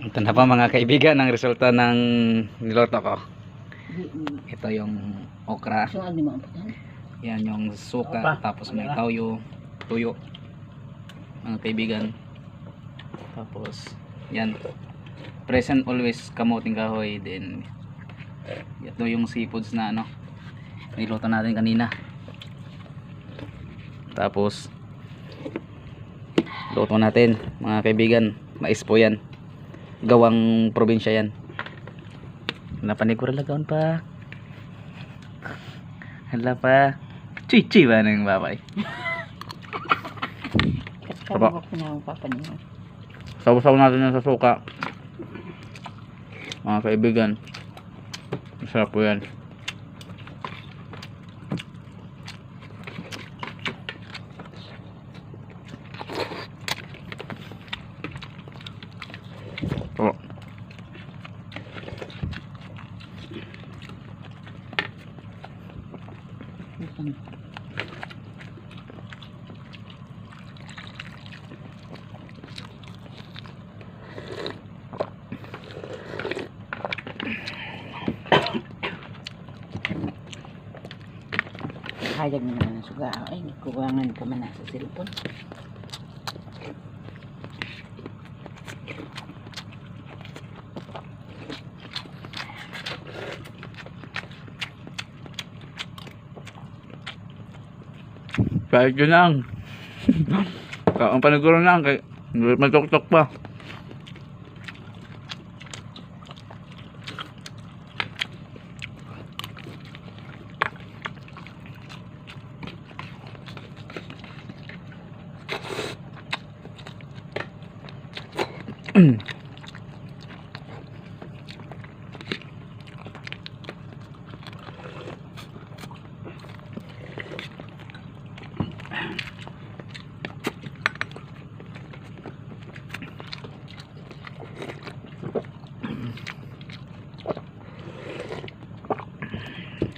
Ito na pa, mga kaibigan, ang resulta ng niloto ko. Ito yung okra. So, ano mo ang putan? Yan yung suka. Opa. Tapos may toyo. Tuyo. Mga kaibigan. Tapos, yan. Present always kamuting kahoy. Then, ito yung seafoods na ano, niluto natin kanina. Tapos, luto natin, mga kaibigan. Mais po yan. Gawang probinsya yan. Napanikura lagaon pa. Hala pa. Chichi ba ng babay? Aba. Kasama ko na ang papa niyo. Saw-saw natin yan sa suka. Mga kaibigan. Masarap po yan. Oh. Hayag naman ang suga. Ay, kuwangan ka man na sa cellphone. Kahit yun lang. Ang paniguro lang kay matuktok pa.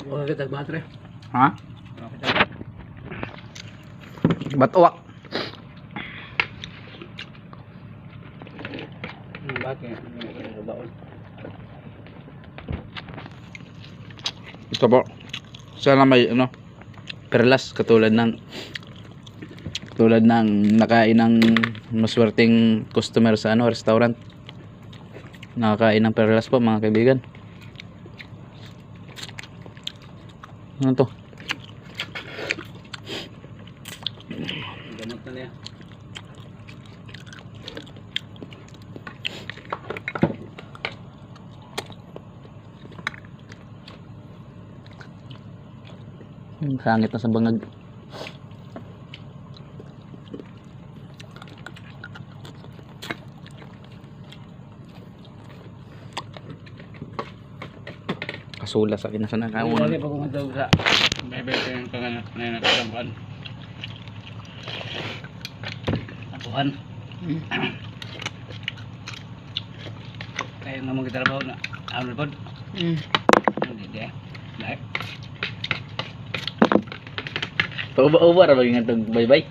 Wala kita batre. Ha? Batuwak. Bakit? Baon. Ito po. Sana may ano, Perlas katulad ng nakain ng maswerteng customer sa ano, restaurant. Nakakain ng perlas po, mga kaibigan. Ano to? Gamot na niya. Ang sangit na sa bangag. Kasula sa kinasa na Wala kaon. pa kung ito sa bebe ko yung kangan na yung nagkakampan. Apuhan. Kaya nga mga trabaho na ano pod. Hindi di. Dahil Pauba-uba ra ba yung itong bye-bye?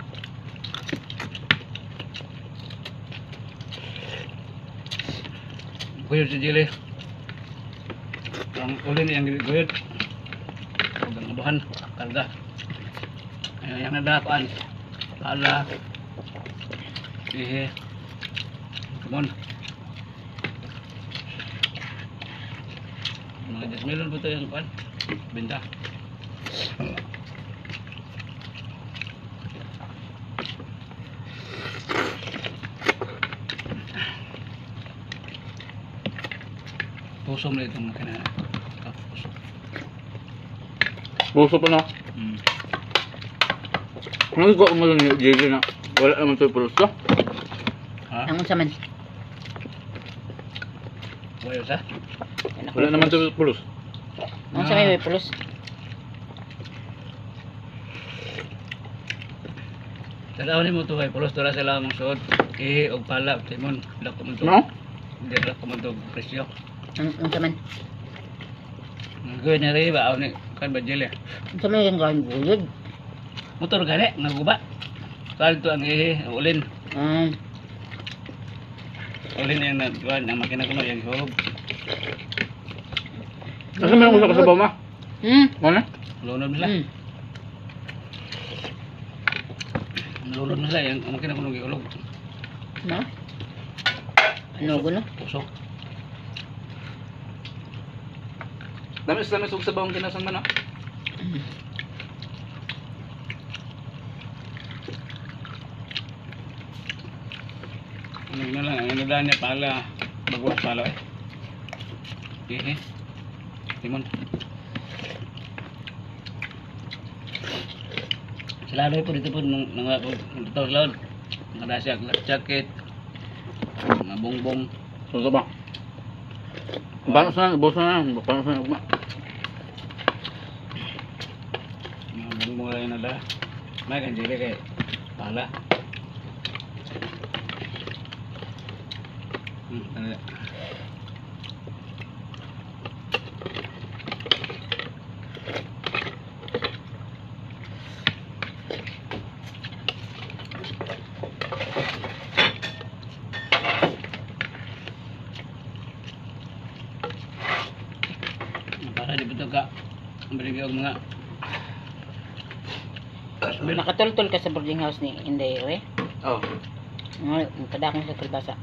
guyod si Jilly. Ang uli niyang guyod. Huwag ang abuhan. Karga. Ayun, yung nadakuan. Pala. Ihe. Come on. Mga 10 million po ito yung kuan. Binta. Puso mo na itong makina. Ito, puso. Puso pa no. Ano ko mo lang JJ na wala naman to pulos to. Ha? Ang unsa man? Wala sa? Wala naman to pulos. Ang unsa may pulos? Tanaw ni mo to kay pulos dara sila mong suod. Ihi og pala timon dako man to. No? Hindi dako man to presyo. Ang unsa man? Gawin na rin ba ni kan ba jele. Unsa may yung gawin guyod? Motor gani nga guba. Kal to ang ihi ang ulin. Uli na yung nagkuhan, ang makina ko no, yung hulog. Asa man ako sa kasabaw ma? Ano? Lunod nila. Lunod nila, yung ang makina ko no, gihulog. No? Ano guno? Pusok. Damis damis og sabaw ang kinasan man ah. Ano na lang, ang inadaan niya pala, baguas pala eh. Eh. Timon. Sila po dito po nung nung nung dito sa laod. Mga siya jacket, mga bongbong. Sa ba? Paano sa bosa na? Paano sa ugma? Mga bongbong lang yung nada. May kanjili kay pala. Ano. Para di betul kak beri og mga. Nakatultol ka sa boarding house ni Inday, eh. Oh. Nga, padakong sa kalbasa.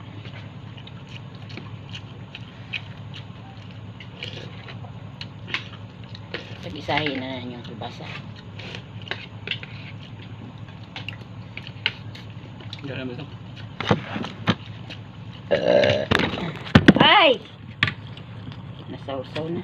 Pag-isahin na yung kalbasa. Jalan besok. Ay! Nasawsaw na.